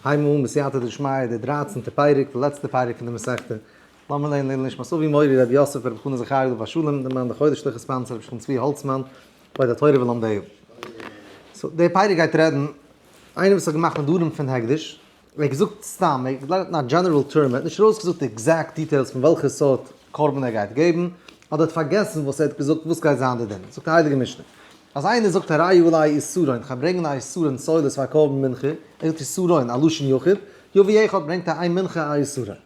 הייבן אן בסייעתא דשמיא די דרייצענטע פרק, די לעצטע פרק פון די מסכתא. לאמיר לערנען לעילוי נשמת אבי מורי רבי יוסף ברב חנא זכרי' עליו השלום, די מאן דחודש'ליכע sponsor רבי שלום צבי האלצמאן, כבוד התורה ולומדיה. so די פרק גייט רעדן איינער וואס האט געמאכט נדרים פון הקדש, ער האט געזאגט סתם, ער האט געלערנט אין א general term, ער האט נישט ארויסגעזאגט די exact details פון וועלכע סארט קרבן ער גייט געבן, אדער האט פארגעסן וואס ער האט געזאגט וואס גייט זיין די דין. זאגט די הייליגע משנה, אז איינער זאגט הרי עלי עשרון, כ'גיי ברענגען א עשרון סולת פאר קרבן מנחה, ער זאגט עשרון, א לשון יחיד, יביא אחד ברענגט ער איין מנחה א עשרון.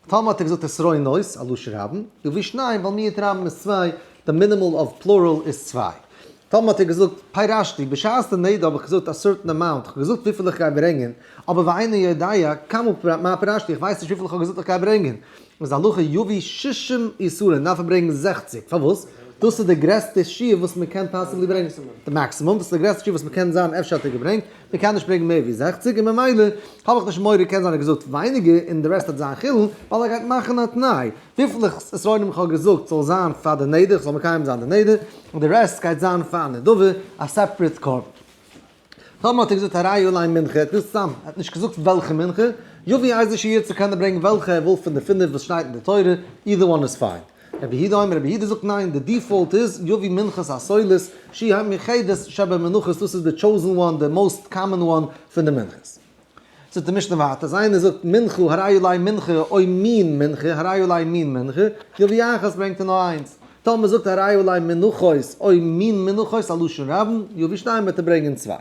טאמער האט ער געזאגט עשרונות, א לשון רבים, יביא שניים, ווייל מיעוט רבים איז צוויי, די minimal of plural איז צוויי. טאמער האט ער געזאגט פירשתי, בשעת די נדר האב איך געזאגט א certain amount, כ'האב געזאגט וויפיל איך גיי ברענגען, אבער ואיני יודע כמה מה פירשתי, איך ווייס נישט וויפיל איך האב געזאגט איך גיי ברענגען, איז הלכה יביא שישים עשרון, דארף ער ברענגען 60, פארוואס? דאס איז די גרעסטע שיעור וואס מען קען possibly ברענגען, די maximum, דאס איז די גרעסטע שיעור וואס מען קען זיין אפשר האט ער געברענגט, מען קען נישט ברענגען מער ווי 60, און ממילא האב איך נישט מורא קען זיין ער האט געזאגט ווייניגער און די rest וועט זיין חולין, ווייל ער גייט מאכן א תנאי, וויפיל איך עשרונים איך האב געזאגט זאל זיין פאר די נדר, איך זאל מקיים זיין די נדר, און די rest גייט זיין פאר נדבה, א separate קרבן. טאמער האט ער געזאגט הרי עלי מנחה, ער האט געזאגט סתם, ער האט נישט געזאגט וועלכע מנחה, יביא איזה שירצה קען ער ברענגען וועלכע ער וויל פון די פינף וואס שטייט אין די תורה, either one איז fine. רבי יהודה אומר, רבי יהודה זאגט ניין, די default איז יביא מנחת הסולת, שהיא המיוחדת שבמנחות, דאס איז די chosen one, די most common one פון די מנחות. זאגט די משנה ווייטער, אז איינער זאגט מנחה הרי עלי מנחה או מין מנחה, הרי עלי מין מנחה, יביא אחת ברענגט ער נאר איינס. טאמער זאגט הרי עלי מנחות או מין מנחות א לשון רבים, יביא שתיים וועט ער ברענגען צוויי.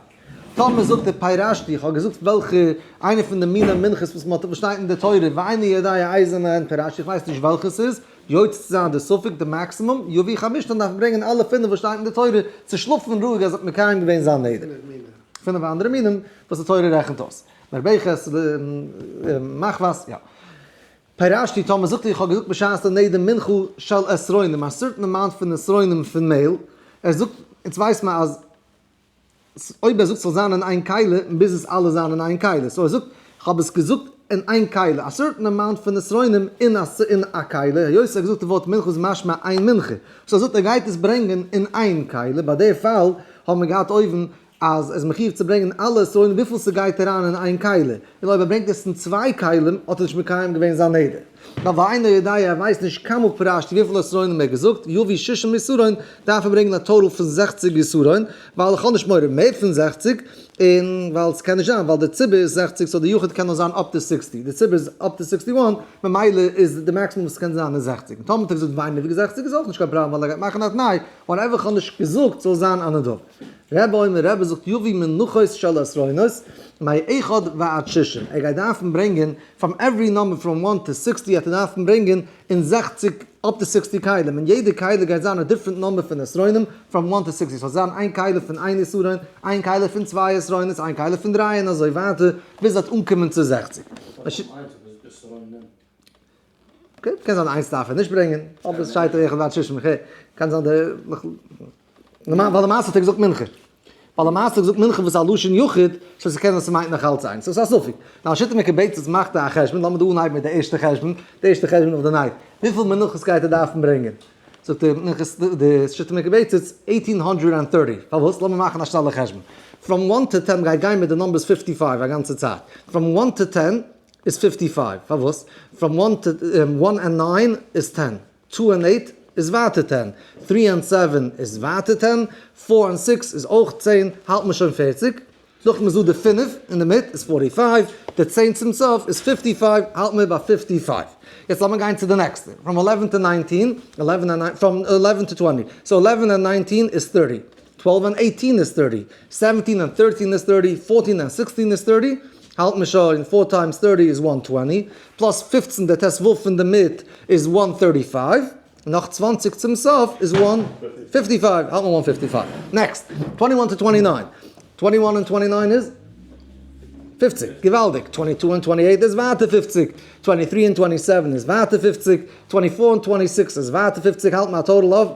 טאמער זאגט ער פירשתי, איך האב געזאגט וועלכע איינע פון די מיני מנחות וואס מ'האט וואס שטייט אין די תורה, ואיני יודע איזה מהן פירשתי, איך ווייס נישט וועלכע ס'איז, יוצא צו זיין די ספק, די maximum, יביא חמשתן דארף מען ברענגען אלע פינף וואס שטייט אין די תורה, צו שלאפן רואיג אז ער האט מקיים געווען זיין נדר. פינף אנדערע מינים וואס די תורה רעכנט אויס. מרבכת, מחבת, יא. פירשתי טאמער זאגט ער איך האב געזאגט בשעת די נדר מנחה של עשרונים א certain amount פון עשרונים פון מעהל, ער זאגט, אונז ווייסט מען אז אויב ער זאגט ס'זאל זיין אין איין כלי מוז עס אלעס זיין אין איין כלי, so ער זאגט איך האב עס געזאגט אין איין כלי, א certain amount פון עשרונים אין א כלי, היות ער האט געזאגט די ווארט מנחה איז משמע איין מנחה, so ער זאגט ער גייט עס ברענגען אין איין כלי, ביי די פאל האבן מיר געהאט אויבן אז ער איז מחיוב צו ברענגען אלע עשרונים וויפיל ס'גייט אריין אין איין כלי, און אויב ער ברענגט עס אין צוויי כלים האט ער נישט מקיים געווען זיין נדר. נאר ואינו יודע ער ווייסט נישט כמה פירשתי וויפיל עשרונים ער האט געזאגט, יביא שישים עשרון, דארף ער ברענגען א total פון 60 עשרון, ווייל איך האב נישט מורא מער פון 60, און ווייל ס'קען נישט זיין ווייל די ציבור איז 60 so די יחיד קען נאר זיין up to 60, די ציבור איז up to 61, ממילא איז די maximum וואס ס'קען זיין איז 60, און טאמער האט ער געזאגט ווייניגער ווי 60 איז אויך נישט קיין פראבלעם ווייל ער גייט מאכן א תנאי, whatever איך האב נישט געזאגט זאל זיין א נדבה. רבי אומר, רבי זאגט יביא מנחות של עשרונות, מאחד ועד שישים, ער גייט דארפן ברענגען from every number from one to 60 וועט ער דארפן ברענגען אין 60 up to 60 כלים, און יעדע כלי גייט זיין א different number פון עשרונים from one to 60, ס'זאל זיין איין כלי פון איין עשרון, איין כלי פון צוויי עשרונות, איין כלי פון דריי און אזוי ווייטער ביז ס'וועט אנקומען צו 60. okay, קען זיין איינס דארף ער נישט ברענגען, אבער עס שטייט אחד ועד שישים, קען זיין די. ווייל למעשה האט ער געזאגט מנחה. ווייל למעשה האט ער געזאגט מנחה וואס איז א לשון יחיד, so ס'קען זיין ס'מיינט נאך אלץ איינס. ס'איז א ספק. now שיטה מקובצת מאכט א חשבון, לאמיר דא אנהייבן מיט די ערשטע חשבון, די ערשטע חשבון אויף די night. וויפיל מנחות גייט ער דארפן ברענגען? זאגט די מנחת, די שיטה מקובצת, 1830. פארוואס? לאמיר מאכן א שנעלע חשבון. from one to ten מ'גייט גיין מיט די numbers 55 א גאנצע צייט. from one to ten איז 55. פארוואס? from one to, one and nine איז ten. two and eight איז ווייטער ten, three and seven איז ווייטער ten, four and six איז אויך 10, האלט מען שוין 40, נאכדעם איז דא די פינף אינדערמיט איז 45, די 10 צום סוף איז 55, האלט מען ביי 55. יעצט לאמיר גיין צו די נעקסטע, from 11 to 19, 11 and 9, from 11 to 20, so 11 and 19 איז 30, 12 and 18 איז 30, 17 and 13 איז 30, 14 and 16 איז 30, האלט מען שוין 4 times 30 איז 120, plus 15 די ט"ו פון די מיט איז 135, נאך 20 צום סוף איז 155, האלט מען 155. next, 21 to 29, 21 and 29 איז 50, געוואלדיג, 22 and 28 איז ווייטער 50, 23 and 27 איז ווייטער 50, 24 and 26 איז ווייטער 50, האלט מען א total of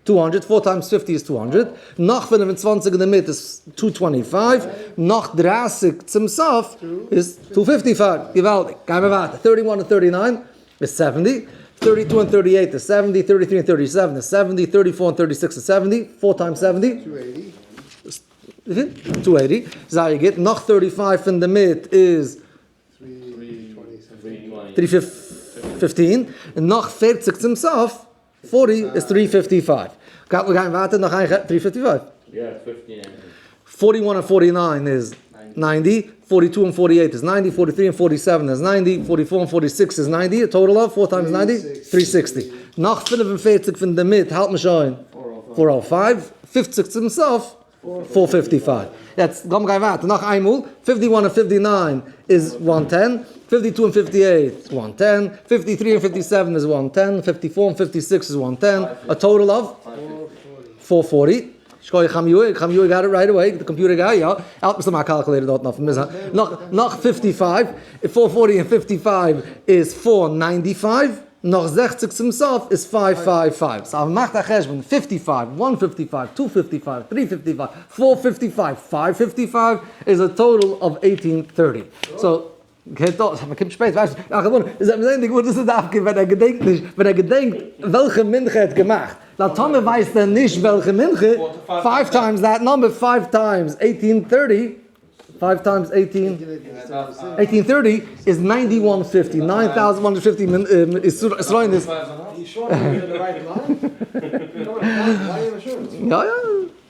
200, 4 times 50 איז 200, נאך 25 אינדערמיט איז 225, נאך 30 צום סוף איז 255, געוואלדיג, גיימיר ווייטער, 31 און 39 איז 70, 32 און 38 איז 70, 33 און 37 איז 70, 34 און 36 איז 70, 4 times 70. וויפיל? 280, זייער גוט, נאך 35 פון די מיט איז 315, און נאך 40 צום סוף, 40 איז 355. גייט מיר גיין ווייטער נאך איין 355. 41 און 49 איז 90, 42 און 48 איז 90, 43 און 47 איז 90, 44 און 46 איז 90, א total of 4 times 90, 360. נאך 45 פון די מיט האלט מען שוין 405, 50 צום סוף, 455. יעצט לאמיר גיין ווייטער נאך איינמאל, 51 און 59 איז 110, 52 און 58 110, 53 און 57 איז 110, 54 און 56 איז 110, א total of 440. שכוח חמיואי, חמיואי got it right away, די computer guy, יא, ער האט מסתמא א calculator דארטן אויפן מזרח. נאך נאך 55, 440 און 55 איז 495, נאך 60 צום סוף איז 555. so אז מ'מאכט א חשבון, 55, 155, 255, 355, 455, 555 איז א total of 1830. so, געהערט אויס, מ'קומט שפעט, ווייסט, א כוונה, איז ער זעהן די גמרא, דאס איז דווקא ווען ער געדענקט נישט, ווען ער געדענקט וועלכע מנחה ער האט געמאכט, ווייל טאמער ווייסט ער נישט וועלכע מנחה, five times that number, five times 1830, five times 18, 1830 איז 9150, 9150 עשרונות. יא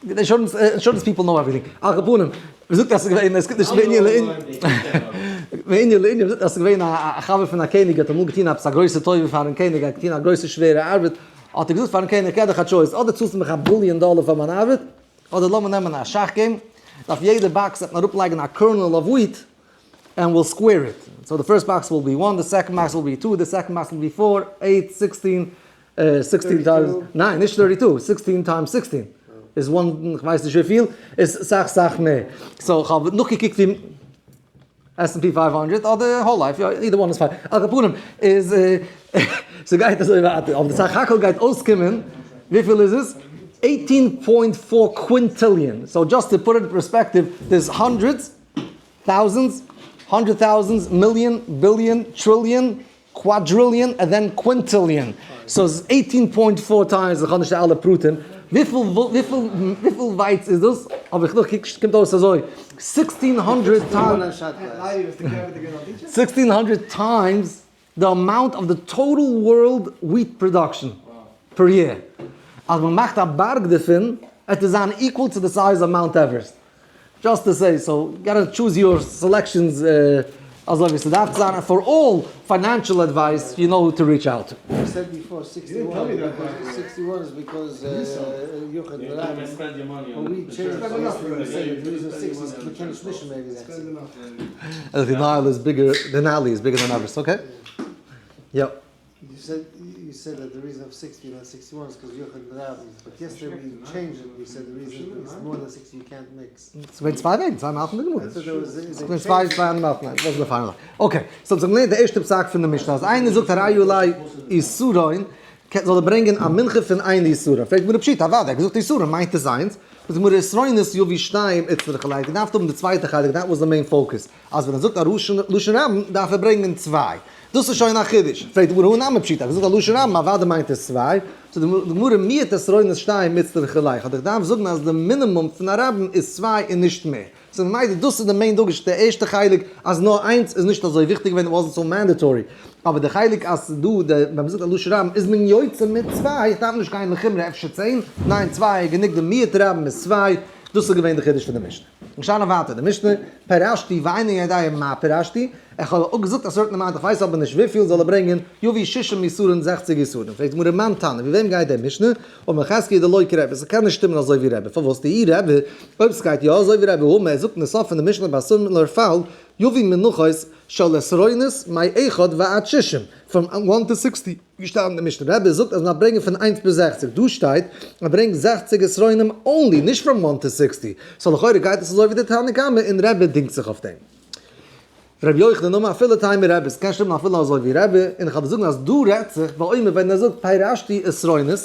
יא, insurance, insurance people know everything. על כל פנים, מ'זאגט אז ס'איז געווען, עס קומט נישט מענין לענין, מענין לענין, מ'זאגט אז ס'איז געווען א חבר פון א קעניג האט אמאל געטון עפעס א גרויסע טובה פארן קעניג, ער האט געטון א גרויסע שווערע ארבעט, האט ער געזאגט פארן קעניג, איך געב דיך א choice, אדער צאלסטו מיך א ביליאן דאלער פאר מיין ארבעט, אדער לאמיר נעמען א שאך game, אויף יעדע box וועט מען אראפלייגן א kernel of wheat, and we'll square it. So the first box will be 1, the second box will be 2, the second box will be 4, 8, 16, 16 times, ניין, נישט 32, 16 times 16 איז 1, איך ווייס נישט וויפיל, איז סאך סאך מער. so איך האב נאכגעקוקט ווי S&P 500 אדער whole life, יא, either one is fine. על כל פנים, איז, ס'גייט אזוי ווייטער, אבער די סך הכל גייט אויסקומען, וויפיל איז עס? 18.4 quintillion. So just to put it in perspective, there's hundreds, thousands, hundred thousands, million, billion, trillion, quadrillion, and then quintillion. So it's 18.4 times, איך האב נישט אלע פרטים. וויפיל, וויפיל, וויפיל ווייץ איז דאס? אבער איך נאך, קומט אויס אזוי, 1600 times, 1600 times the amount of the total world wheat production per year. אז מען מאכט א בארג דערפון, וועט עס זיין equal to the size of Mount Everest. Just to say, so gotta choose your selections אזוי ווי ס'דארף צו זיין, and for all financial advice, you know who to reach out to. You said before 61, because 61 is because יחיד ורבים, but we changed it, we said the reason 6 is mechanics mission maybe that's it. The Nile is bigger, the Nile is bigger than Everest, okay? Yeah. You said that the reason of 60 and 61 is because יחיד ורבים, but yesterday we changed it, we said the reason is more than 60 you can't mix. ס'געווען צוויי וועגן, צוויי מהלכים אין די גמרא. I thought there was a- ס'געווען צוויי, צוויי אנדערע מהלכים, ניין, דאס איז די final. Okay, so מ'האט געלערנט די ערשטע פסק פון די משנה, אז איינער זאגט הרי עלי עשרון, זאל ער ברענגען א מנחה פון איין עשרון. פרעגט די גמרא פשיטא, אוודאי, ער האט געזאגט עשרון, מיינט עס איינס. זאגט די גמרא עשרונות יביא שתיים איצטריכא ליה, געדארפט האבן די צווייטע חלק, that was the main focus, אז ווען ער זאגט א לשון רבים דארף ער ברענגען צוויי. דאס איז שוין א חידוש. פרעגט די גמרא הא נמי פשיטא, געזאגט א לשון רבים, אוודאי מיינט עס צוויי. זאגט די גמרא מיעוט עשרונות שתיים איצטריכא ליה, איך דארף זאגן אז די מינימום פון א רבים איז צוויי און נישט מער. so ממילא דאס איז די main דגוש, די ערשטע חלק אז נאר איינס איז נישט אזוי וויכטיג ווען it wasn't so mandatory. אבער די חלק אז דא די ווען מ'זאגט א לשון רבים איז מען יוצא מיט צוויי, איך דארף נישט גיין לחומרא אפשר צען, ניין צוויי איז גענוג די מיעוט רבים איז צוויי, דאס איז געווען די חידוש פון די משנה. און שיין ווייטער די משנה, פירשתי ואיני יודע מה פירשתי, איך האב אפגעזאגט א certain amount איך ווייס אבער נישט וויפיל זאל ער ברענגען, יביא שישים עשרון זעכציג עשרון, פרעגט די גמרא מאן תנא, ווי וועם גייט די משנה, אמר חזקיה דלא כרבי, ס'קען נישט שטימען אזוי ווי רבי, פארוואס דאי רבי, אויב ס'גייט יא אזוי ווי רבי האמר, ער זאגט אין די סוף פון די משנה ביי similar פאל, יביא מנחות של עשרונות מאחד ועד שישים, from one to 60. געשטאנען אין די משנה רבי זאגט אז מ'דארף ברענגען פון איינס ביז 60, דא שטייט אז ברענגט 60 עשרונים only, נישט from one to 60, so לכאורה גייט עס אזוי ווי די תנא קמא און רבי דינגט זיך אויף דעם. רבי יוחנן אמר אפילו תימא רבי, עס קען שטימען אפילו אזוי ווי רבי, און איך האב זאגן אז דא רעדט זיך באומר ווען ער זאגט פירשתי עשרונות,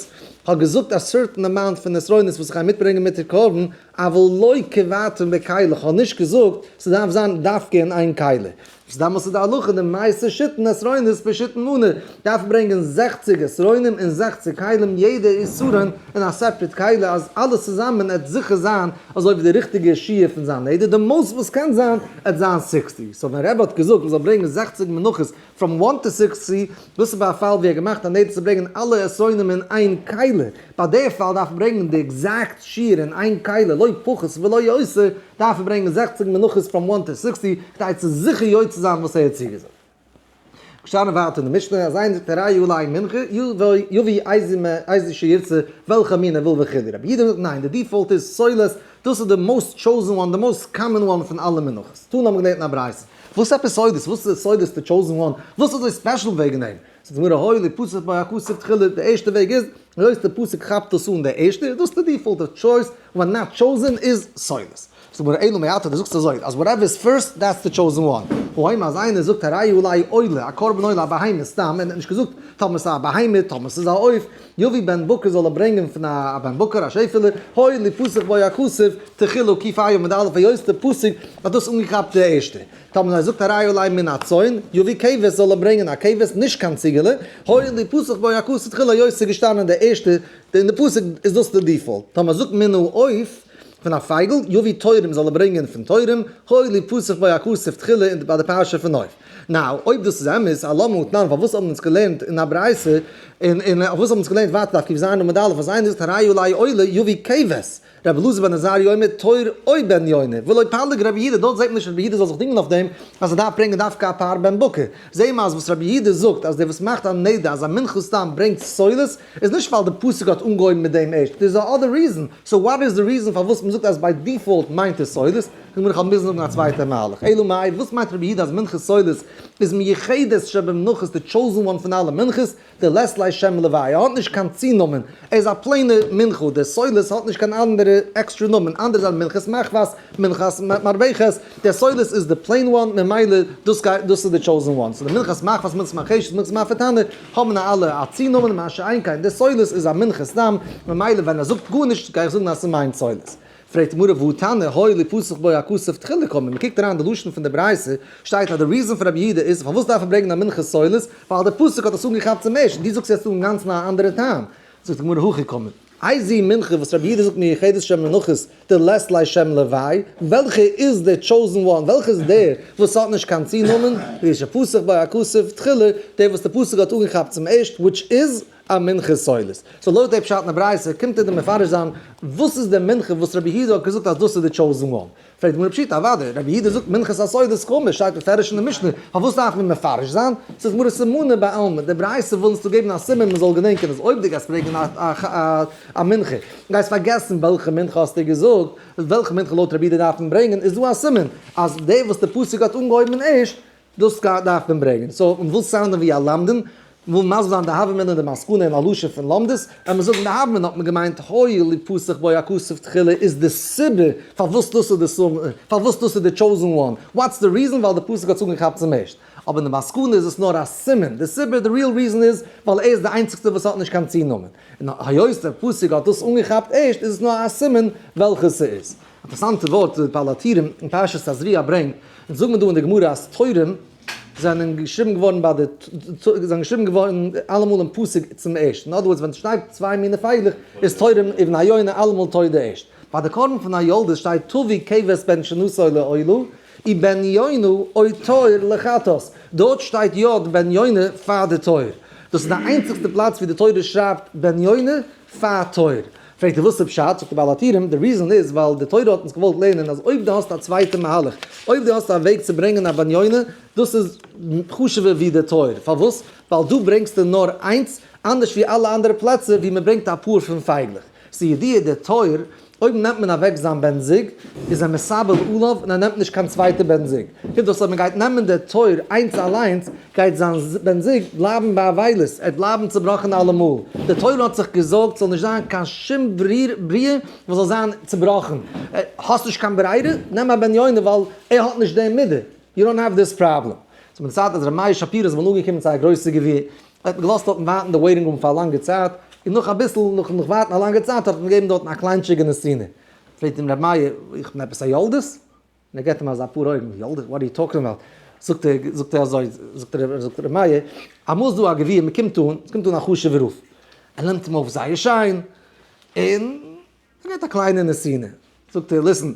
האט געזאגט א certain amount פון עשרונות וואס איך גיי מיטברענגען מיט די קרבן, אבל לא קבעתם בכלי, איך האב נישט געזאגט ס'דארף זיין דווקא אין איין כלי. וואס דאמאלס איז די הלכה דמייתי שיתין עשרונות בשיתין מני, דארף מען ברענגען 60 עשרונים און 60 כלים יעדע עשרון אין א separate כלי אז אלעס צוזאמען עט זיכער זיין אזוי ווי די ריכטיגע שיעור פון זיין נדר, די most וואס קען זיין עט זיין 60. So ווען רבי האט געזאגט מ'זאל ברענגען 60 מנחות from 1 to 60, דאס איז ביי א פאל ווי ער האט געמאכט א נדר צו ברענגען אלע עשרונים אין איין כלי. ביי די פאל דארף מען ברענגען די exact שיעור אין איין כלי, לא פחות ולא יותר, דארף מען ברענגען 60 מנחות from 1 to 60, כדי צו זיכער יוצא זיין וואס ער האט צוגעזאגט. געשטאנען ווייטער אין די משנה, אז איינער זאגט הרי עלי מנחה, יביא איזה שירצה, וועלכע מין ער וויל וכו'. רבי יהודה זאגט ניין, די default איז סולת, דאס איז די most chosen one, די most common one פון אלע מנחות. תנא האבן געלערנט אין א ברייתא. וואס עפעס סולת? וואס איז סולת די chosen one? וואס איז אזוי special וועגן דעם? זאגט די גמרא, הואיל ופתח בה הכתוב תחילה, די ערשטע וועג איז, היות די פסוק כאפט דאס אן די ערשטע, דאס איז די default choice, when not chosen איז סולת. זאגט די גמרא, אלא מעתה, דו זאגסט אזוי, אז whatever is first, that's the chosen one. האומר אז איינער זאגט הרי עלי עולה, א קרבן עולה, א בהמה סתם, און ער האט נישט געזאגט, טאמער ס'איז א בהמה, טאמער ס'איז א עוף, יביא בן בקר זאל ער ברענגען פון א בן בקר, א שעפעלע, הואיל ופתח בו הכתוב, תחילה קוף ה' עמוד א', היות די פסוק האט דאס אנגעכאפט די ערשטע. טאמער ער זאגט הרי עלי מן הצאן, יביא כבש זאל ער ברענגען א כבש, נישט קיין ציגעלע, הואיל ופתח בו הכתוב תחילה, היות ס'איז געשטאנען די ערשטע, אין די פסוק איז דאס די default. טאמער ער זאגט מן העוף, פון א פייגל, יביא תורים זאל ער ברענגען פון תורים, הואיל ופתח בו הכתוב תחילה אין ביי די פרשה פון עוף. Now, אויב דאס איז אמת, אלמה תנן, פארוואס האבן אונז געלערנט אין א ברייתא, און און פארוואס האבן אונז געלערנט ווייטער דף ק"ז עמוד א', אז איינער זאגט הרי עלי עולה יביא כבש, רבי אלעזר בן עזריה אומר תור או בן יונה, ולא פליג רבי יהודה, דארט זעט מען נישט רבי יהודה זאל זיך דינגען אויף דעם אז ער דארף ברענגען דווקא א פר בן בקר. זעהן מיר אז וואס רבי יהודה זאגט אז דער וואס מאכט א נדר אז א מנחה סתם ברענגט סולת, איז נישט ווייל די פסוק האט אנגעהויבן מיט דעם ערשט, there's a other reason, so what is the reason פארוואס מען זאגט אז by default מיינט עס סולת? זאגט מען איך האב מוזן זאגן א צווייטע מהלך, אלא מאי וואס מיינט רבי יהודה אז מנחת סולת איז מיוחדת שבמנחות די chosen one פון אלע מנחות, דלית ליה שם לווי, ער האט נישט קיין צונאמען, ער איז א plain ע מנחה, דער סולת האט נישט קיין אנדערע עקסטרע נאמען, אנדערע זענען מנחת מחבת, מנחת מרבכת, דער סולת איז די plain one, ממילא דאס גייט דאס איז די chosen one, so די מנחת מחבת, מנחת מרחשת, מנחת מפתנה, האבן אלע א צונאמען, מה שאין כן דער סולת איז א מנחה סתם, ממילא ווען ער זאגט גארנישט גיי איך זאגן אז ס'מיינט סולת. פרעגט די גמרא והא תנא הואיל ופתח בו הכתוב תחילה קאמר, מען קוקט אריין די לשון פון די ברייתא, שטייט אז די reason פון רבי יהודה איז פארוואס דארף מען ברענגען א מנחת סולת, ווייל די פסוק האט עס אנגעכאפט צום ערשט, און דו זאגסט יעצט אן אינגאנצן א אנדערע טעם. זאגט די גמרא הכי קאמר, איזו מנחה וואס רבי יהודה זאגט מיוחדת שבמנחות דלית ליה שם לווי, וועלכע איז די chosen one, וועלכע איז דער וואס האט נישט קיין צונאמען, והוא שפתח בו הכתוב תחילה, דער וואס די פסוק האט אנגעכאפט צום ערשט, which is א מנחת סולת. So לויט די פשט אין די ברייתא קומט ער דא מפרש זיין וואס איז די מנחה וואס רבי יהודה האט געזאגט אז דאס איז די chosen one. פרעגט די גמרא פשיטא אוודאי, רבי יהודה זאגט מנחת הסולת קאמר, שטייט מפרש אין די משנה, פארוואס דארף מען מפרש זיין? זאגט די גמרא סימנא בעלמא, די ברייתא וויל אונז דא געבן א סימן מען זאל געדענקען אז אויב דו גייסט ברענגען א מנחה, גייסט פארגעסן וועלכע מנחה האסטו געזאגט, וועלכע מנחה לויט רבי יהודה דארף מען ברענגען, איז דא א סימן אז די וואס די פסוק האט אנגעהויבן ערשט, דאס דארף מען ברענגען. So, מען וויל sound ען ווי א למדן, מען וויל מסביר זיין די הוה אמינא די מסקנא אין א לשון פון לומדות, ווען מען זאגט די הוה אמינא האט מען געמיינט הואיל ופתח בו הכתוב תחילה איז די סיבה פארוואס דאס איז די סומ, פארוואס דאס איז די chosen one, what's the reason ווייל די פסוק האט עס אנגעכאפט צום ערשט. אבער אין די מסקנא איז עס נאר א סימן, די סיבה, די real reason איז ווייל ער איז די איינציגסטע וואס האט נישט קיין צונאמען, און היות דער פסוק האט דאס אנגעכאפט ערשט איז עס נאר א סימן וועלכע ס'איז. אינטערעסאנטע ווארט די בעל הטורים אין פרשת תזריע ברענגט, אונז זאגן מיר דא אין די גמרא אז תורים זענען געשריבן געווארן ביי די זענען געשריבן געווארן אלעמאל אין פסוק צום ערשט, אין other words ווען ס'שטייט צוויי מיני פייגלעך איז תורים אבן היונה אלעמאל תור די ערשט. ביי די קרבן פון היולדת שטייט תביא כבש בן שנתו לעולה ובן יונה או תור לחטאת, דארט שטייט יא די בן יונה פאר די תור, דאס איז די איינציגסטע פלאץ ווי די תורה שרייבט בן יונה פאר תור. פרעגט ער וואס איז פשט, זאגט דער בעל הטורים, די reason איז ווייל די תורה האט אונז געוואלט לערנען אז אויב דו האסט א צווייטע מהלך, אויב דו האסט א וועג צו ברענגען א בן יונה, דאס איז חשוב'ער ווי די תור, פארוואס? ווייל דא ברענגסטו נאר איינס, אנדערש ווי אלע אנדערע פלעצער ווי מען ברענגט א פאר פון פייגלעך. ס'איז ידוע די תור, אויב נעמט מען אוועק זיין בן זוג, איז ער מתאבל עליו און ער נעמט נישט קיין צווייטע בן זוג. קומט אויס אויב מען גייט נעמען די תור איינס אליינס, גייט זיין בן זוג בלייבן באבילות, ער וועט בלייבן צובראכן אלעמאל. די תורה האט זיך געזארגט ס'זאל נישט זיין קיין שום בריאה וואס זאל זיין צובראכן. האסט נישט קיין ברירה, נעם א בן יונה ווייל ער האט נישט די מידה. You don't have this problem. ס'איז מיט די צייט אז ר' מאיר שפירא איז אמאל אנגעקומען צו א גרויסע גביר, ער האט מען געלאזט דארטן ווארטן די waiting room פאר א לאנגע צייט, און נאך אביסל, נאכן נאך ווארטן א לאנגע צייט האט מען געגעבן דארטן א קליינטשיגע נתינה. פרעגט אים רבי מאיר, איך בין עפעס א יולדת? און ער געבט אים אזא פאר אויגן, יולדת? What are you talking about? זאגט ער, זאגט ער אזוי, זאגט ער, זאגט רבי מאיר, אמאל איז דא א גביר, מען קומט אן, עס קומט אן א חשוב'ער רב, ער נעמט אים אויף זייער שיין, און ער געבט א קליינע נתינה, זאגט ער, listen,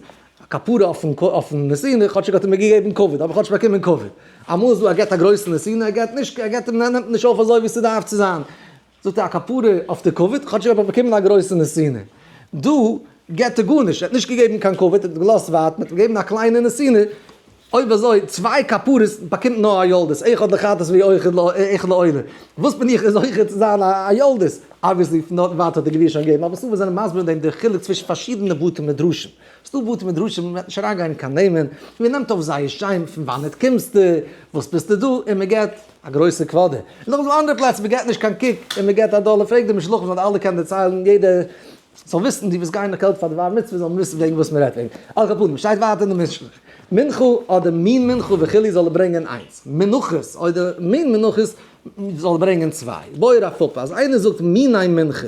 א כפרה אויפן נתינה, כאטשיג האט ער מיר געגעבן כבוד, האב איך כאטש באקומען כבוד. אמאל איז דא ער געבט א גרויסע נתינה, ער געבט נישט, ער געבט אים, נעמט נישט אויף אזוי ווי ס'דארף צו זיין. זאגט ער, א כפרה אויף די כבוד, כאטשיג האב איך באקומען א גרויסע נתינה. דא געבט ער גארנישט, ער האט נישט געגעבן קיין כבוד, ער האט געלאזט ווארטן, ער האט געגעבן א קליינע נתינה, אויב אזוי, צוויי כפרות באקומט נאר א יולדת, אחד לחטאת ואחד לעולה. וואס בין איך זוכה צו זיין א יולדת? Obviously פון דארטן ווייטער האט דער גביר שוין געגעבן, אבער ס'דא וואס זענען מסביר אין דעם די חילוק צווישן פארשידענע בתי מדרשים. ס'דא בתי מדרשים וואו מ'וועט נישט אריינגיין אין קיין נעמען, מען נעמט אויף זייער שיין פון וואנעט קומסטו, וואס ביסטו דא, און מען געבט א גרויסע קוואדער. און נאך דא אנדערע פלעצער מען געבט נישט קיין קוק און מען געבט א דאלער, פרעג די משלחים זאלן אלע קענען דערציילן, יעדער זאל וויסן, די וואס גייען נאך געלט פאר די בר מצוה זאלן וויסן וועגן וואס מען רעדט וועגן. על כל פנים, שטייט ווייטער אין די משנה, מנחה אדער מין מנחה וכו' זאל ער ברענגען איינס, מנחות אדער מין מנחות זאל ער ברענגען צוויי. בעי רב פפא, אז איינער זאגט מיני מנחה,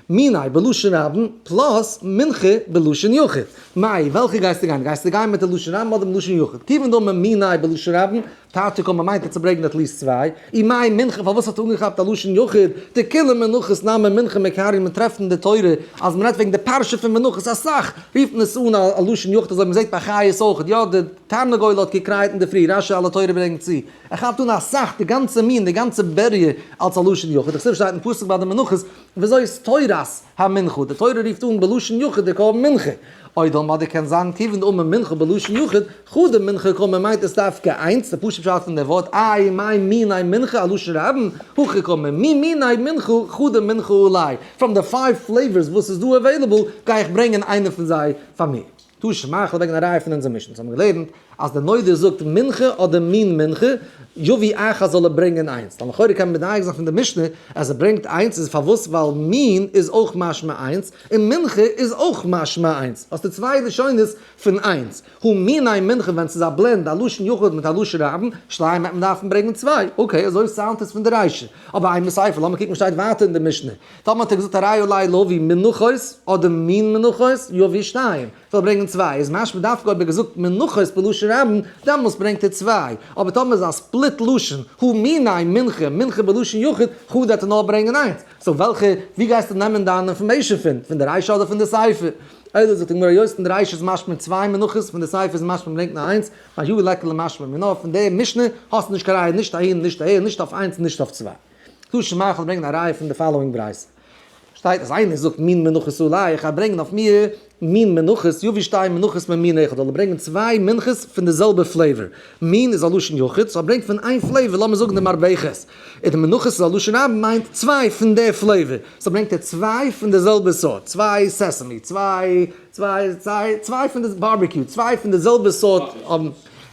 מיני בלשון רבים plus מנחה בלשון יחיד. מאי, וועלכע גייסטו גיין? גייסטו גיין מיט די לשון רבים אדער מיט לשון יחיד? כיוון דאמר מיני בלשון רבים, תרתי קאמר מיינט ער צו ברענגען at least צוויי, ומאי מנחה פארוואס האט ער אנגעכאפט א לשון יחיד, דכולהו מנחות נמי מנחה מיקרי מען טרעפט אין די תורה אז מען רעדט וועגן די פרשה פון מנחות אסאך רופט מען עס אן א לשון יחיד אזוי מען זעט ביי חיות אויך יא די תרנגול האט געקרייט אינדערפרי רשי על התורה ברענגט צו ער כאפט אן אסאך די גאנצע מין די גאנצע בריה אלס א לשון יחיד דכתיב שטייט אין פסוק ביי די מנחות וויאזוי איז תורת המנחה די תורה רופט אן בלשון יחיד די קרבן מנחה. אוי דלמא די קען זיין כיוון דאמר מנחה בלשון יחיד, חדא מנחה קאמר מיינט עס דווקא איינס, די פשוט פשט פון די ווארט איי מאי מיני מנחה א לשון רבים, הכא קאמר מי מיני מנחה חדא מנחה עלי, from די five flavors וואס איז דא available גיי איך ברענגען איינע פון זיי פאר מיר. תא שמע כ'וועל ברענגען א ראיה פון אונזער משנה, אונז האבן געלערנט אז דער נודר זאגט מנחה אדער מין מנחה, יביא אחת זאל ער ברענגען איינס, ווייל לכאורה קען מען מדייק זיין פון די משנה אז ער ברענגט איינס איז פארוואס ווייל מין איז אויך משמע איינס און מנחה איז אויך משמע איינס, האסטו צוויי לשונות פון איינס, הא מיני מנחה ווען ס'איז א blend א לשון יחיד מיט א לשון רבים, שתיים וועט מען דארפן ברענגען צוויי, okay אזוי sound ט עס פון די רישא, אבער אימא סיפא לאמיר קוקן וואס שטייט ווייטער אין די משנה, טאמער האט ער געזאגט הרי עלי להביא מנחות אדער מין מנחות, יביא שתיים. זאל ברענגען צוויי, איז משמע דווקא אויב ער געזאגט מנחות בלשון רבים, דעמאלס ברענגט ער צוויי, אבער טאמער איז א split לשון, הא מיני מנחה, מנחה בלשון יחיד, חדא וועט ער נאר ברענגען איינס. So וועלכע, ווי גייסטו נעמען דיין information פון? פון די רישא אדער פון די סיפא? אלא זאגט די גמרא היות פון די רישא איז משמע צוויי מנחות, פון די סיפא איז משמע מ'ברענגט נאר איינס, מהאי ליכא למשמע מינה, פון די משנה האסטו נישט קיין ראיה נישט אהין נישט אהער, נישט אויף איינס נישט אויף צוויי. תא שמע כ'וועל ברענגען א ראיה פון די following ברייתא. שטייט אז איינער זאגט מין מנחות עלי, איך גיי ברענגען אויף מיר מין מנחות, יביא שתי מנחות ממין אחד, זאל ער ברענגען צוויי מנחות פון די זעלבע flavor, מין איז א לשון יחיד, so ער ברענגט פון איין flavor, לאמיר זאגן די מרבכת, און די מנחות איז א לשון רבים מיינט צוויי פון די flavor, so ברענגט ער צוויי פון די זעלבע סארט, צוויי sesame, צוויי, צוויי, צוויי, צוויי פון די barbecue, צוויי פון די זעלבע סארט.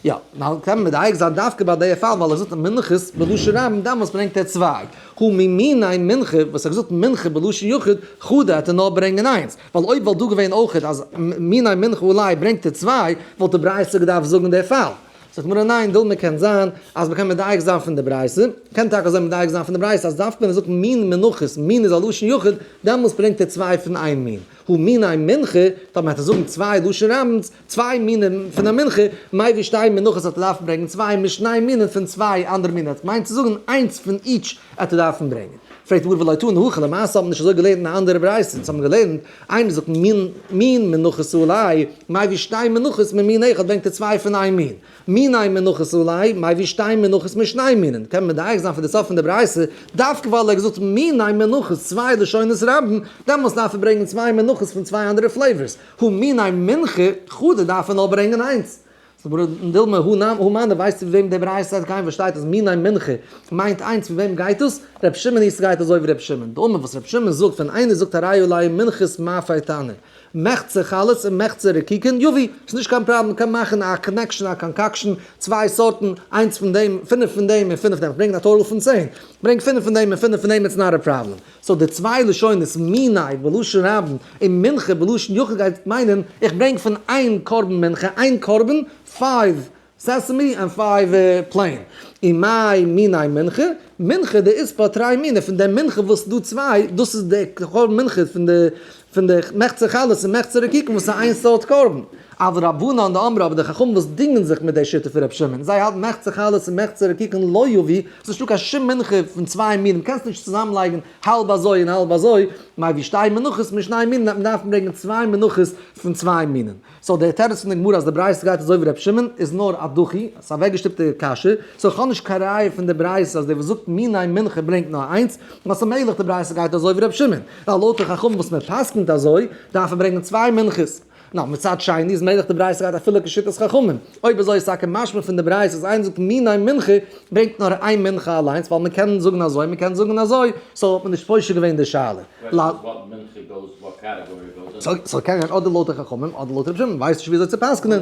יא, נאר קען מען מדייק זיין דווקא ביי די פאל ווייל ער זאגט מנחות בלשון רבים דעמאלס ברענגט ער צוויי, הא ממיני מנחה וואס ער זאגט מנחה בלשון יחיד חדא העט ער נאר ברענגען איינס, ווייל אויב וואלט דא געווען אויכעט אז מיני מנחה עלי ברענגט ער צוויי וואלט די ברייתא געדארפט זאגן די פאל. זאגט גמרא ניין דילמא קען זיין אז מ'קען מדייק זיין פון די ברייתא, קען טאקע אזוי מדייק זיין פון די ברייתא אז דווקא ווען ער זאגט מין מנחות, מין איז א לשון יחיד, דעמאלס ברענגט ער צוויי פון איין מין. הא מיני מנחה, טאמער וועט ער זאגן צוויי לשון רבים'ס, צוויי מינים פון א מנחה, מביא שתי מנחות וועט ער דארפן ברענגען צוויי משני מינים פון צוויי אנדערע מינים, עס מיינט צו זאגן איינס פון each וועט ער דארפן ברענגען. פרעגט די גמרא ולא תנא הכי, למעשה האט מען נישט אזוי געלערנט אין א אנדערע ברייתא, אונז האבן געלערנט, איינער זאגט מין מין מנחות עלי, מביא שתי מנחות ממין אחד ברענגט ער צוויי פון איין מין. מיני מנחות עלי, מביא שתי מנחות משני מינין, קען מען מדייק זיין פון די סוף פון די ברייתא, דווקא ווייל ער האט געזאגט מיני מנחות צוויי לשונות רבים, דעמאלס דארף ער ברענגען צוויי מנחות פון צוויי אנדערע flavors, הא מיני מנחה חדא דארף ער נאר ברענגען איינס. דילמא הא מני, ווייסטו ווי וועם די ברייתא האט קיין וואס שטייט אז מיני מנחה מיינט איינס ווי וועם גייט עס? ר' שמעון היא ס'גייט אזוי ווי ר' שמעון, דאמר וואס ר' שמעון זאגט ווען איינער זאגט הרי עלי מנחת מאפה תנור, מחצה חלות און מחצה רקיקין, יביא, ס'איז נישט קיין פראבלעם, מ'קען מאכן א connection, א concoction, צוויי סארטן, איינס פון דעם, פינף פון דעם און פינף פון דעם, ברענג א total פון 10, ברענג פינף פון דעם און פינף פון דעם, it's not a problem. So די צוויי לשונות מיני בלשון רבים און מנחה בלשון יחיד גייט מיינען איך ברענג פון איין קרבן מנחה, איין קרבן, five sesame און five plain. און מאי מיני מנחה? מנחה דאית בה תרי מיני, פון די מנחה וואס איז דא צוויי, דאס איז די קרבן מנחה פון די. פון די מחצה חלות און מחצה רקיקין וואס איז איין סארט קרבן. אבל רבנן דאמרי אבער די חכמים וואס דינגען זיך מיט די שיטה פון ר' שמעון, זיי האלטן מחצה חלות און מחצה רקיקין לא יביא, ס'איז נישטא קיין שום מנחה פון צוויי מינים, קענסט נישט צוזאמלייגן האלב אזוי און האלב אזוי, מביא שתי מנחות משני מינים, מען דארף ברענגען צוויי מנחות פון צוויי מינים. so דער תירוץ פון די גמרא אז די ברייתא גייט אזוי ווי ר' שמעון איז נאר א דחי, ס'איז א אוועקגעשטופטע קשיא, so איך האב נישט קיין ראיה פון די ברייתא אז דער וואס זאגט מיני מנחה ברענגט נאר איינס, נאר ס'איז מעגליך די ברייתא גייט אזוי ווי ר' שמעון, ווייל לויט די חכמים וואס מען פסק'נט אזוי, דארף ער ברענגען צוויי מנחות. נאר מצד שני איז מעגליך די ברייתא גייט אפילו כשיטת חכמים. אויב אזוי איז טאקע משמע פון די ברייתא אז איינער זאגט מיני מנחה ברענגט נאר איין מנחה אליינס ווייל מען קען זאגן אזוי מען קען זאגן אזוי, so האט מען נישט פושט געווען די שאלה. so קען גיין אדער לויט די חכמים אדער לויט רבי שמעון, מ'ווייסט נישט ווי אזוי צו פסק'נען.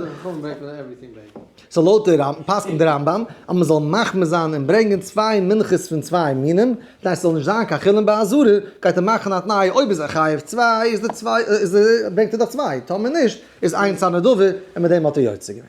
so לויט די רמב ם פסק'נט די רמב ם אז מען זאל מחמיר זיין און ברענגען צוויי מנחות פון צוויי מינים, כדי ס'זאל נישט זיין קיין חולין בעזרה, גייט ער מאכן א תנאי אויב איז ער חייב צוויי איז די צוויי איז די ברענגט ער דאך צוויי, טאמער נישט איז איינס א נדבה און מיט דעם האט ער יוצא געווען.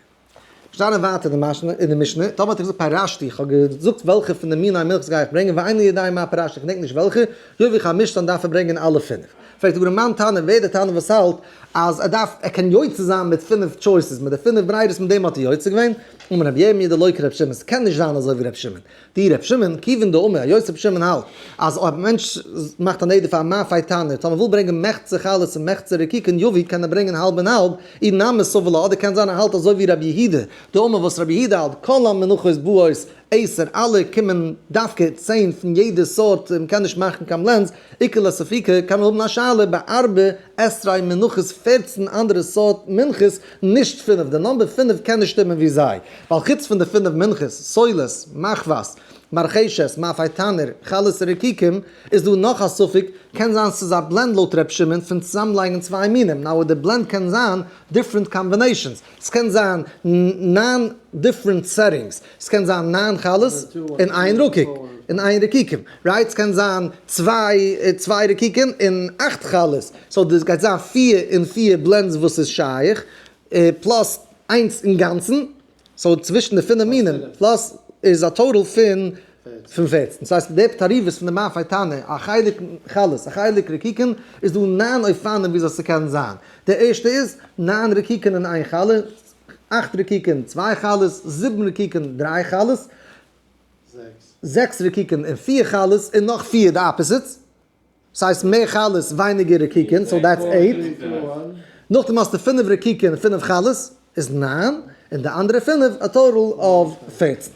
שטאנען ווייטער די משנה אין די משנה, טאמער האט ער געזאגט פרשתי, איך האב געזאגט וועלכע פון די מיני מנחות גיי איך ברענגען ואיני יודע מה פרשתי, איך געדענק נישט וועלכע, יביא חמשתן דארף ער ברענגען אלע פינף. פרעגט די גמרא מאן תנא, ווער דער תנא וואס האלט אז ער דארף ער קען יוצא זיין מיט פינף choices, מיט די פינף ברירות מיט דעם האט ער יוצא געווען, אמר רבי ירמי' דלא כרבי שמעון, ס'קען נישט זיין אזוי ווי רבי שמעון, דרבי שמעון, כיוון דאמר, היות רבי שמעון האלט אז אויב א מענטש מאכט א נדר פאר א מאפה תנור, טאמער וויל ברענגען מחצה חלות און מחצה רקיקין יביא קען ער ברענגען האלב און האלב, אי נמי סבר לה, אדער קען זיין ער האלט אזוי ווי רבי יהודה, דאמר וואס רבי יהודה האלט, כל המנחות באות עשר אלע קומען דווקא 10 פון יעדע סארט און מ'קען נישט מאכן קיין blends, איכא לספוקי קען מען האבן א שאלה בארבע עשרה מנחות 14 אנדערע סארט מנחות נישט פינף, די number פינף קען נישט שטימען ווי זיי, ווייל חוץ פון די פינף מנחות, סולת, מחבת, מרחשת, מאפה תנור, חלות רקיקים, איז דא נאך א ספק, קען זיין ס'איז א blend לויט ר' שמעון פון צוזאמלייגן צוויי מינים, now די blend קען זיין different combinations, ס'קען זיין ניין different settings, ס'קען זיין ניין חלות און איין רקיק, און איין רקיקים, right? ס'קען זיין צוויי צוויי רקיקים און אכט חלות, so דאס גייט זיין פיר און פיר blends וואס איז שייך, plus איינס אינגאנצן, so צווישן די פינף מינים, plus איז א total פון פון 14. ס'הייסט די תערובות פון די מאפה תנור, א חלק חלות, א חלק רקיקין, איז דא ניין אופנים וויאזוי ס'קען זיין. די ערשטע איז, ניין רקיקין און איין חלה, אכט רקיקין, צוויי חלות, זיבן רקיקין, דריי חלות, זעקס רקיקין און פיר חלות, און נאך פיר די opposites. ס'הייסט מער חלות ווייניגער רקיקין, so that's eight. נאכדעם האסטו פינף רקיקין און פינף חלות, איז ניין, און די אנדערע פינף, א total of 14.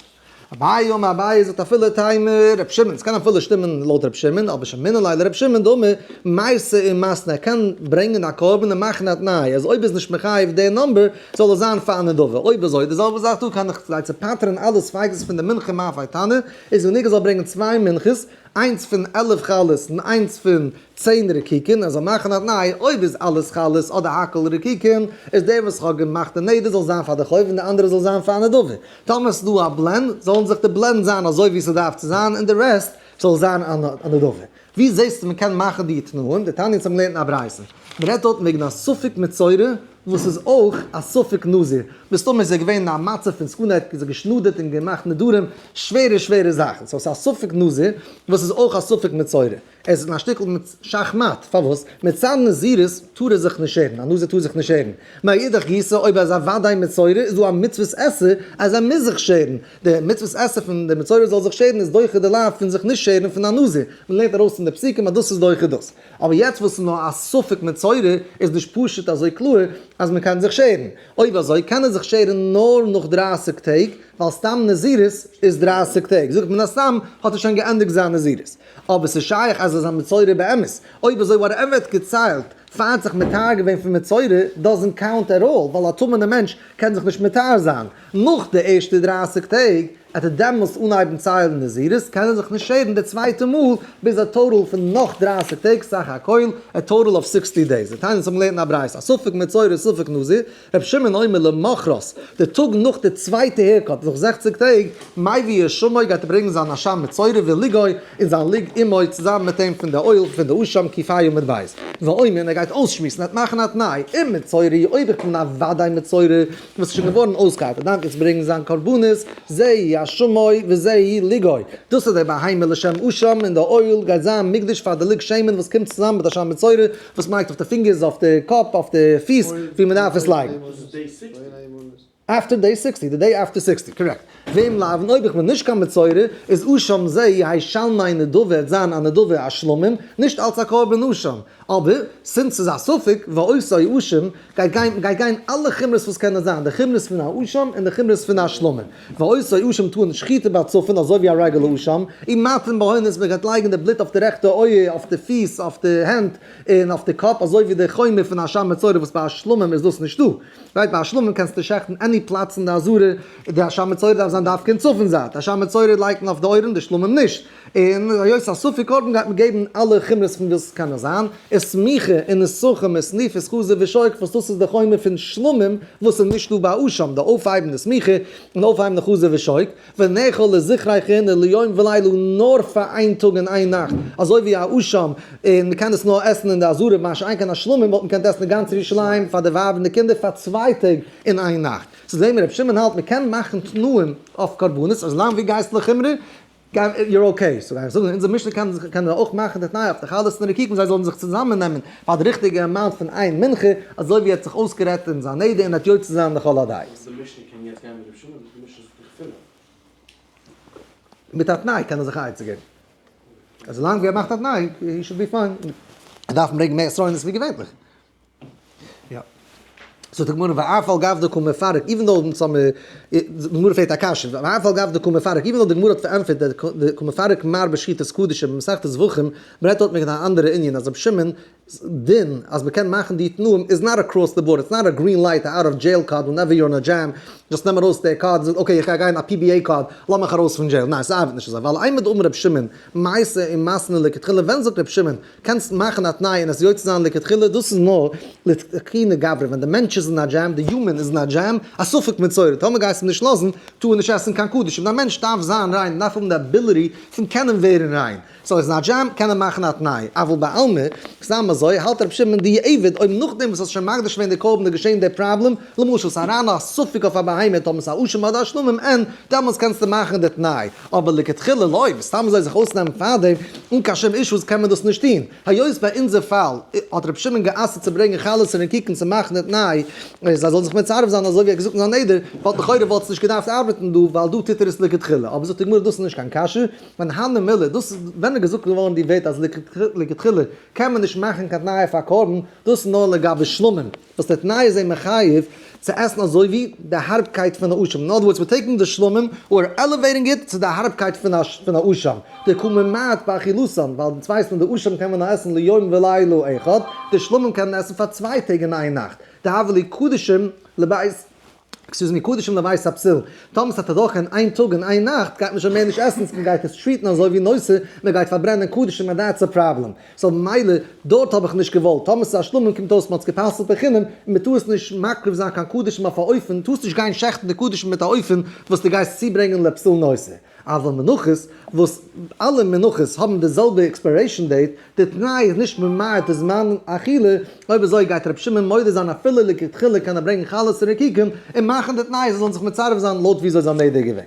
אביי אמר אביי זאגט אפילו תימא ר' שמעון, ס'קען אפילו שטימען לויט ר' שמעון, אבער שמעינן ליה לר' שמעון דאמר מייתי ומתני, ער קען ברענגען א קרבן און מאכן א תנאי אז אויב איז נישט מחייב די number זאל עס זיין פאר א נדבה, אויב אזוי די זעלבע זאך דא קען איך כדי צו פטר'ן אלע ספיקות פון די מנחה מאפה תנור, איז גענוג ער זאל ברענגען צוויי מנחות, איינס פון 11 חלות און איינס פון 10 רקיקין, ער זאל מאכן א תנאי, אויב איז אלעס חלות אדער הכל רקיקין, איז דער וואס האט געמאכט די נדר זאל זיין פאר די חוב און די אנדערע זאל זיין פאר א נדבה. טאמער ס'איז דא א blend, זאלן זיך די blend זיין אזוי ווי ס'דארף צו זיין און די rest זאל זיין א נדבה. ווי זעסטו מ'קען מאכן די תנאים? דתניא אונז האבן געלערנט אין א ברייתא. מ'רעדט דארטן וועגן א ספק מצורע וואס איז אויך א ספק נזיר. מסתמא איז ער געווען אין א מצב פון סכנה, ער האט זיך געשנאדערט און געמאכט נדרים, שווערע שווערע זאכן. so ס'איז א ספק נזיר וואס איז אויך א ספק מצורע. ער איז אין א שטיקל שאכמאט. פארוואס? מצד נזירות טאר ער זיך נישט שערן, א נזיר טאר זיך נישט שערן. מאידך גיסא אויב ער איז א וודאי מצורע איז דא א מצוות עשה אז ער מוז זיך שערן. די מצוות עשה פון די מצורע זאל זיך שערן איז דוחה די לאו פון זיך נישט שערן פון א נזיר. מען לערנט ארויס פון די פסוקים אז דאס איז דוחה דאס. אבער יעצט וואס איז נאר א ספק מצורע איז נישט פשוט אזוי קלאר אז מען קען זיך שערן. אויב אזוי קען ער זיך שערן נאר נאך 30 טעג, ווייל סתם נזירות איז 30 טעג. זאגט מן הסתם האט ער שוין געענדיגט זיין נזירות. אבער ס'איז שייך אז ער איז א מצורע באמת. אויב אזוי whatever האט געציילט פאר האט זיך מטהר געווען פון מצורע doesn't count at all, ווייל א טמא'נער מענטש קען זיך נישט מטהר זיין. נאך די ערשטע 30 טעג וועט ער דעמאלסט אנהייבן ציילן נזירות, קען ער זיך נישט שערן די צווייטע מאל ביז א total פון נאך 30 טעג, סך הכל א total of 60 days. דתניא אונז האבן געלערנט אין א ברייתא, א ספק מצורע ספק נזיר, ר' שמעון אומר למחרת, די טאג נאך די צווייטע haircut, נאך 60 טעג, מביא אשמו גייט ער ברענגען זיין אשם מצורע ולוגו, און זיין לוג עמו צוזאמען מיט אים פון די אויל פון די אשם ק"ה עמוד בית. ואומר, און ער גייט אויסשמועסן, ער וועט מאכן א תנאי, אם מצורע, אויב איך בין א וודאי מצורע, וואס איז שוין געווארן אויסגעהיילט, ער דארף יעצט ברענגען זיין קרבנות, זה. אשמו וזהו לוגו. דאס איז די בהמה לשם אשם און די oil גייט זיין מוקדש פאר די לוג שמן וואס קומט צוזאמען מיט אשם מצורע וואס מ'לייגט אויף די פינגערס, אויף די קאפ, אויף די פיס, ווי מ'דארף עס לייגן. After day 60, the day after 60, correct. ואם לאו, און אויב איך בין נישט קיין מצורע, איז אשם זה יהא שלמי נדבה, וועט זיין א נדבה א שלמים, נישט אלס א קרבן אשם. אבער, since ס'איז א ספק, ואותו אשם, גייט גיין, גייט גיין אלע חומרות וואס קענען זיין, די חומרות פון א אשם און די חומרות פון א שלמים. ואותו אשם טעון שחיטה בצפון, אזוי ווי א regular אשם, ומטין בהונות, מען גייט לייגן די בלוט אויף די רעכטע אויער, אויף די פיס, אויף די הענט, און אויף די קאפ, אזוי ווי די חומר פון אשם מצורע וואס ביי א שלמים איז דאס נישטא. Right, ביי א שלמים קענסטו שעכטן any פלאץ אין די עזרה, די אשם מצורע דארף זיין דווקא אין צפון זייט, אשם מצורע לייגט מען אויף די אויערן, די שלמים נישט. און היות א ספק קרבן גייט מען געבן אלע חומרות פון וואס קען עס זיין, וסמיכה און נסכים ושניפת חזה ושוק וואס דאס איז די חומר פון שלמים וואס איז נישט דא ביי אשם, די אויפהייבן די סמיכה און אויפהייבן די חזה ושוק, ונאכל לזכרי כהונה ליום ולילה נאר פאר איין טאג און איין נאכט, אזוי ווי א אשם, און מען קען עס נאר עסן אין די עזרה, מה שאין כן א שלמים וואלט מען געקענט עסן אין גאנץ ירושלים פאר די ווייב און די קינדער פאר 2 טעג און איין נאכט. So זעהן מיר רבי שמעון האלט מען קען מאכן תנאים אויף קרבנות, as long ווי גייסט לחומרא, you're okay. So גיי איך זאגן, אונזער משנה קען ער אויך מאכן די תנאי אויף די חלות און רקיקים, זיי זאלן זיך צוזאמען נעמען פאר די ריכטיגע amount פון איין מנחה, אזוי ווי ער האט זיך אויסגערעדט אין זיין נדר און האט יוצא זיין לכל הדעות. די משנה קען יעצט גיין מיט רבי שמעון, די משנה זאגט דאך אפילו. מיט א תנאי קען ער זיך עצה געבן. As long ווי ער מאכט א תנאי, he should be fine. ער דארף ברענגען מער עשרונות ווי געווענליך. יא. So די גמרא ואף על גב דקא מפרק, even though some די גמרא פרעגט א קשיא, ואף על גב דקא מפרק, even though די גמרא האט פארענטפערט דקא מפרק מר בשחיטת קדשים במסכת זבחים, מ'רעדט דארט מיט אן אנדערע ענין, אז רבי שמעון דין אז מ'קען מאכן די תנאים is not across the board, it's not a green light, out of jail card, whenever you're in a jam, just נעם ארויס די card, זאג okay איך גיי גיין א PBA card, לאז מיך ארויס פון jail, ניין ס'ארבעט נישט אזוי, ווייל אימר דאמר רבי שמעון, מעשה ומתנה לכתחילה, ווען זאגט רבי שמעון, קענסט מאכן א תנאי און עס יוצא זיין לכתחילה, דאס איז נאר לתקוני גברא, ווען די מענטש איז אין א jam, די human איז אין א jam, א ספק מצורע, טאמער גייסטו אים נישט לאזן, טאר ער נישט עסן קיין קדשים, די מענטש דארף זיין ריין, דארף האבן די ability פון קענען ווערן ריין, so איז אין א jam קען ער מאכן א תנאי, אבל בעלמא, סתם אזוי, האלט רבי שמעון דיעבד, אויב נאכדעם וואס האסט שוין מקדיש געווען די קרבן איז געשען די פראבלעם, למשל ס'איז אריין א ספק אויף א בהמה, טאמער ס'איז א אשם אדער א שלמים, און דעמאלטס קענסטו מאכן די תנאי, אבער לכתחילה לא, סתם אזוי זיך אויסנעמען פארדעם, אן קיין שום אישוס קען מען דאס נישט טון. היות ביי אונזער פאל האט רבי שמעון גע'אסר'ט צו ברענגען חלות און רקיקין צו מאכן די תנאי, זיי זאלן זיך מצרף זיין אזוי ווי ער האט געזאגט אין זיין נדר, וואלט לכאורה וואלט עס נישט געדארפט ארבעטן דא, ווייל דא טוט ער עס לכתחילה. אבער זאגט די גמרא דאס איז נישט קיין קשיא, ווען הני מילי, דאס איז ווען איז געזאגט געווארן די ווערט אז לכתחילה קען מען נישט מאכן קיין תנאי אויף א קרבן, דאס איז נאר לגבי שלמים, וואס די תנאי איז אים מחייב צו עסן אזוי ווי די הארבקייט פון די אשם. In other words, we're taking the שלמים, we're elevating it צו די הארבקייט פון א אשם. דקא ממעט באכילתן, ווייל אונז ווייסן די אשם קען מען נאר עסן ליום ולילה אחד, די שלמים קען מען עסן פאר 2 טעג און איין נאכט. דהוו להו קדשים לבית, excuse me, קדשים לבית הפסול. טאמער ס'האט אדורך אין איין טאג און איין נאכט, גייט מען שוין מער נישט עסן, מען גייט עס treat ן אזוי ווי נותר, מען גייט פארברענען קדשים, and that's a problem. So מילא, דארט האב איך נישט געוואלט. טאמער ס'איז א שלמים, קומט אויס, מ'האט עס גע'פסל'ט בחינם, און מ'טאר עס נישט מקריב זיין קיין קדשים אויף א אופן, טארסט נישט גיין שעכטן די קדשים מיט א אופן וואס דו גייסט צוברענגען לפסול נותר. אבל מנחות, וואס אלע מנחות האבן די זעלבע expiration date, די תנאי איז נישט ממעט די זמן אכילה, אויב אזוי גייט רבי שמעון מודה זיין אפילו לכתחילה קען ער ברענגען חלות און רקיקים און מאכן די תנאי זיי זאלן זיך מצרף זיין לויט וויאזוי זיין נדר געווען.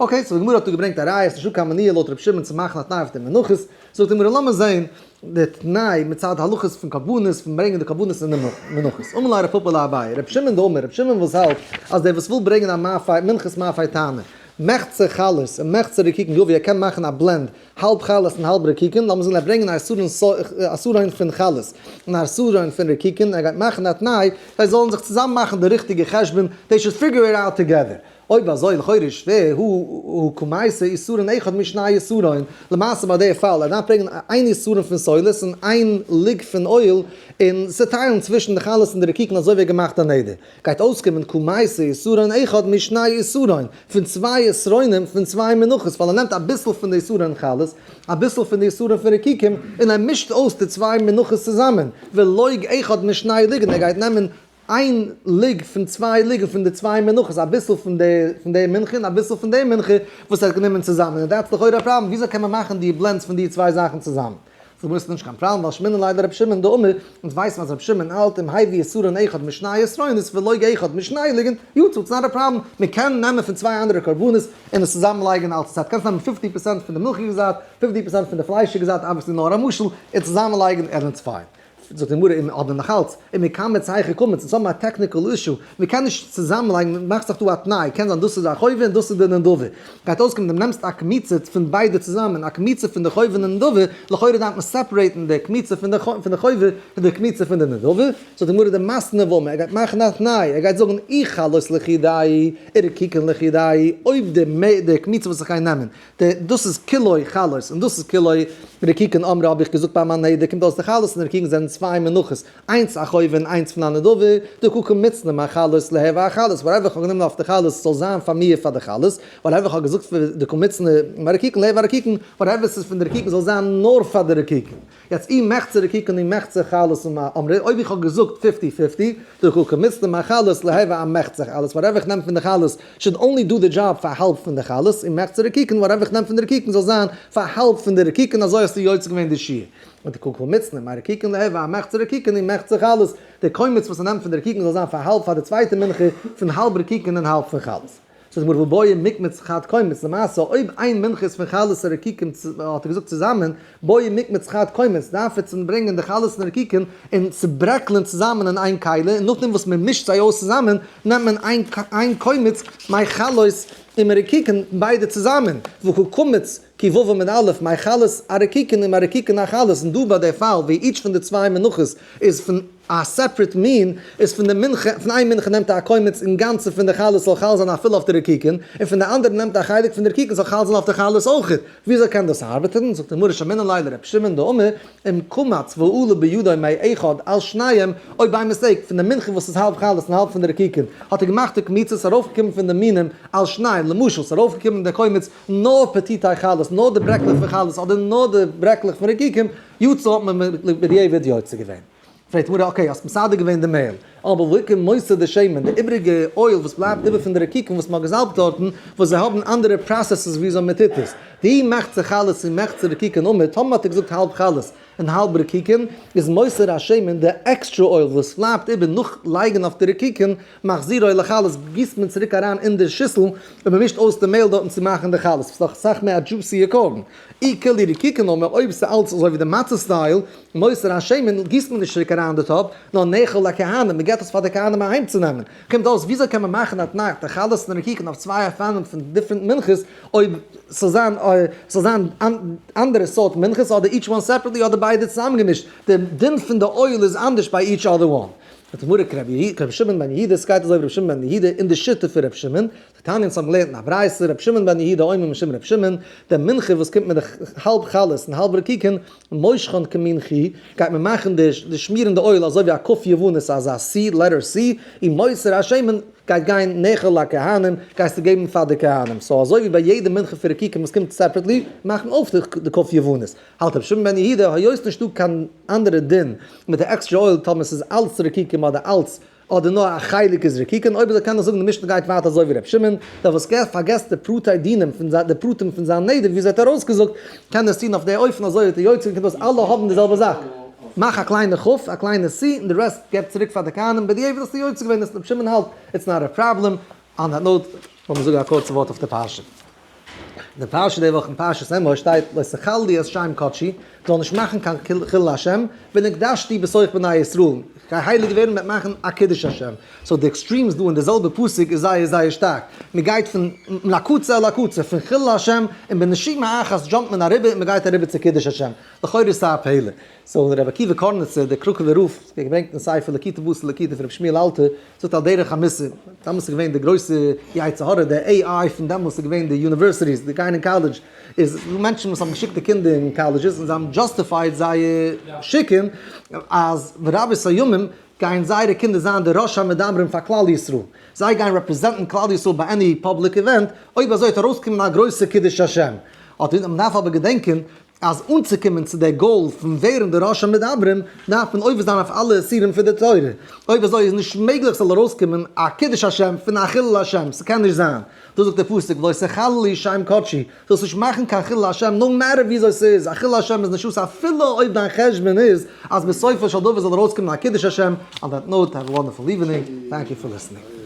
Okay, so די גמרא האט דא געברענגט א ראיה, עס איז נישטא קיין מניעה לויט רבי שמעון צו מאכן א תנאי אויף די מנחות, זאגט די גמרא לאמיר זען די תנאי מצד הלכות פון קרבנות, פון ברענגען די קרבנות אין די מנחות. אמר ליה רב פפא לאביי, רבי שמעון דאמר, רבי שמעון וואס האלט אז דער וואס וויל ברענגען א מאפי, מנחת מאפה טענה, מחצה חלות און מחצה רקיקין יביא, ער קען מאכן א blend, האלב חלות און האלב רקיקין, לאמיר זאגן ער ברענגען א עשרון פון חלות און א עשרון פון רקיקין, ער גייט מאכן א תנאי, זיי זאלן זיך צוזאמען מאכן די ריכטיגע חשבון, they should figure it out together. אויב אזוי לכאורה איז שווער, הא קא מייתי עשרון אחד משני עשרון, למעשה ביי די פאל, ער דארף ברענגען איין עשרון פון סולת און איין לוג פון oil, און צעטיילן צווישן די חלות און די רקיקין אזוי ווי ער געמאכט א נדר. גייט אויסקומען קא מייתי עשרון אחד משני עשרון, פון צוויי עשרונים פון צוויי מנחות, ווייל ער נעמט אביסל פון די עשרון חלות, אביסל פון די עשרון פון רקיקים, און ער מישט אויס די צוויי מנחות צוזאמען, ולוג אחד משני לוגין, ער גייט נעמען איין לוג פון צוויי לוגין פון די צוויי מנחות, אביסל פון די מנחה און אביסל פון די מנחה וואס ער האט גענומען צוזאמען, און that's לכאורה א פראבלעם, וויאזוי קען מען מאכן די blends פון די צוויי זאכן צוזאמען? זאגט מיר ס'איז נישט קיין פראבלעם ווייל שמעון ליידער רבי שמעון דאמר, אונז ווייסן אז רבי שמעון האלט אם הביא עשרון אחד משני עשרונות ולוג אחד משני לוגין, יצא, it's not a problem, מען קען נעמען פון צוויי אנדערע קרבנות און עס צוזאמען לייגן אלס סעט, קענסט נעמען 50% פון די מילכיגע זייט, 50% פון די פליישיגע זייט, obviously נאר א משל, און צוזאמען לייגן און it's fine. זאגט די גמרא, און אבער נאכאלץ, ומקמץ היכי קמיץ, אונז האבן א technical issue, מען קען נישט צוזאמענלייגן, מען מאכט זיך דא א תנאי, קען זיין דאס איז א חובה און דאס איז די נדבה, גייט אויסקומען דו נעמסט א קמיצה פון ביידע צוזאמען, א קמיצה פון די חובה און די נדבה, לכאורה דארף מען separate ן די קמיצה פון די חובה און די קמיצה פון די נדבה, זאגט די גמרא דמתני ואמר, ער גייט מאכן א תנאי, ער גייט זאגן אי חלות לחודייהו, ורקיקין לחודייהו, אויב די קמיצה וואס איך גיי נעמען, די דאס איז כולו חלות און דאס איז כולו רקיקין אמרי האב איך געזאגט ביי מיין נדר קומט אויס די חלות און רקיקין זענען צוויי מנחות איינס א חובה און איינס פון א נדבה דקא קמיצנא מאחלות ליהוי אחלות whatever איך האב גענומען אויף די חלות זאל זיין פאר מיר פאר די חלות whatever איך האב געזאגט פאר דקא מיצנא מרקיקין ליהוי ארקיקין whatever ס'איז פון די רקיקין זאל זיין נאר פאר די רקיקין. יעצט אי מחצה רקיקין אי מחצה חלות אמרי אויב איך האב געזאגט fifty fifty, דקא קמיצנא מחלות ליהוי אמחצה חלות, whatever איך נעם פון די חלות should only do the job פאר האלב פון די חלות, אי מחצה רקיקין whatever איך נעם פון די רקיקין זאל זיין פאר האלב פון די רקיקין אזוי האסטו יוצא געווען די שיעור. און דקא קמיצנא מרקיקין ליהוי אמחצה רקיקין אי מחצה חלות, די קומץ וואס איך נעם פון די רקיקין זאל זיין פאר האלב פאר די צווייטע מנחה פון האלב רקיקין און האלב פון חלות. זאגט די גמרא והא בעי מקמץ חד קומץ, למעשה אויב איין מנחה איז פון חלות און רקיקים האט ער געזאגט צוזאמען, בעי מקמץ חד קומץ, דארף ער צוברענגען די חלות און רקיקים און צוברעקלען צוזאמען אין איין כלי, און נאכדעם וואס מען מישט זיי אויס צוזאמען נעמט מען איין איין קומץ מחלות און מרקיקין ביידע צוזאמען, והא קמץ קוף ו' עמוד א', מחלות ארקיקין און מרקיקין אחלות, און דא ביי די פאל ווי each פון די צוויי מנחות איז פון א separate מין, איז פון די מנחה, פון איין מנחה נעמט ער א קומץ אינגאנצן פון די חלות זאל חל זיין אפילו אויף די רקיקין, און פון די אנדערע נעמט ער א חלק פון די רקיקין זאל חל זיין אויף די חלות אויכעט. וויאזוי קען דאס ארבעטן? זאגט די גמרא שמעינן ליה לר' שמעון דאמר אם קמץ ועלה בידו מאחד על שניהם, אויב by mistake פון די מנחה וואס איז האלב חלות און האלב פון די רקיקין האט ער געמאכט די קמיצה איז ארויפגעקומען פון די מינים על שניהם, למשל ס'איז ארויפגעקומען די קומץ נאר פתיתי חלות, נאר די ברעקלעך פון חלות אדער נאר די ברעקלעך פון רקיקים, יצא האט מען בדיעבד יוצא געווען. פרעגט גמרא, okay האסט מסדר געווען די מעהל, אבער והאיכא מותר דשמן, די איבריגע oil וואס בלייבט איבער פון די רקיקים וואס מ'האט געזאלבט דארטן, וואס זיי האבן אנדערע processes וויאזוי מ'טוט עס, דאי מחצה חלות און מחצה רקיקין אמר, טאמער האט ער געזאגט האלב חלות און האלב רקיקין, איז מותר השמן די extra oil וואס בלייבט איבער נאך לייגן אויף די רקיקין, מחזירו לחלות גיסט מען צוריק אריין אין די שיסל און מען מישט אויס די מעהל דארטן צו מאכן די חלות, ס'איז דאך אסאך מער א juicy קרבן. אי כולהו רקיקין אמר אויב ס'איז אלץ אזוי ווי די מצה style, מותר השמן גיסט מען נישט צוריק אריין אין די טאפ, נאר נאכל לכהנים, מען געבט עס פאר די כהנים אהיימצונעמען. קומט אויס וויאזוי קען מען מאכן א תנאי אויף די חלות און רקיקין אויף צוויי אופנים פון different מנחות, אויב ס'זאל זיין ס'זאל זיין אנדערע סארט מנחות אדער each one separately אדער ביידע צוזאמגעמישט, די דין פון די oil איז אנדערש ביי each other one. זאגט די גמרא כרבי שמעון בן יהודה, ס'גייט אזוי ווי רבי שמעון בן יהודה אין די שיטה פון רבי שמעון, דתניא אונז האבן געלערנט אין א ברייתא, רבי שמעון בן יהודה אומר משום רבי שמעון, די מנחה וואס קומט מיט די האלב חלות און האלב רקיקין, מושחן כמין חי, גייט מען מאכן די שמירן די oil אזוי ווי א כף יוונית אזא C, letter C, און מותר השמן גייט גיין נאכל לכהנים, גייסטו געבן פאר די כהנים, so אזוי ווי ביי יעדע מנחה פון רקיקין וואס קומט separately, מאכט מען אויך די כף יוונית. האלט רבי שמעון בן יהודה, היות נישטא קיין אנדערע דין מיט די extra oil טאמער ס'איז אלץ רקיקין אדער אלץ אדער נאר א חלק איז רקיקין, אויב אזוי קען איך זאגן די משנה גייט ווייטער אזוי ווי רבי שמעון, דער וואס פארגעסט די פרטי דינים פון זיין די פרטים פון זיין נדר ווי אזוי האט ער ארויסגעזאגט, קען ער עס טון אויף די אופן אזוי האט ער יוצא געווען קומט אויס אלע האבן די זעלבע זאך, מאך א קליינע כף א קליינע C און די rest געב צוריק פאר די כהנים, בדיעבד האסטו יוצא געווען רבי שמעון האלט it's not a problem, on that note לאמיר זאגן א קורצע ווארט אויף די פרשה. די פרשה די וואך אין פרשת אמור שטייט לא תחללו את שם קדשי, זאל נישט מאכן קיין חילול השם, ונקדשתי בתוך בני ישראל, איך גיי הייליג ווערן מיט מאכן א קידוש השם. so די extremes דא אין די זעלבע פסוק איז זייער זייער שטארק, מען גייט פון מן הקצה אל הקצה, פון חילול השם און בנשימה אחת jump ט מען אריבער און מען גייט אריבער צו קידוש השם, לכאורה איז עס א פלא. so רבי עקיבא קארניצער דער קראקעווער רב, געברענגט אין ספר ליקוטי בתר ליקוטי פון רבי שמואל אלתר, זאגט על דרך המוסר, דאמאלס איז געווען די גרויסע יצר הרע, די AI פון דעמאלס איז געווען די universities, די גיין אין קאלעדזש, איז דא מענטשן וואס האבן געשיקט די קינדער אין colleges און זיי האבן justified זייער שיקן אז ברבות הימים גייען זייערע קינדער זיין די ראש המדברים פאר כלל ישראל, זיי גייען represent ן כלל ישראל ביי any public event, אויב אזוי וועט ארויסקומען א גרויסע קידוש השם. מען דארף אבער געדענקען. אז אנצוקומען צו דער goal פון ווערן די ראש המדברים, דארף מען עובר זיין אויף אלע איסורים פון די תורה. אויב אזוי איז נישט מעגליך ס'זאל ארויסקומען א קידוש השם פון א חילול השם, ס'קען נישט זיין. דאס זאגט דער פסוק ולא תחללו שם קדשי, זאלסט נישט מאכן קיין חילול השם no matter וויאזוי ס'איז, א חילול השם איז נישט אסור אפילו אויב דיין חשבון איז אז בסופו של דבר זאל ארויסקומען א קידוש השם, on that note, have a wonderful evening, thank you for listening.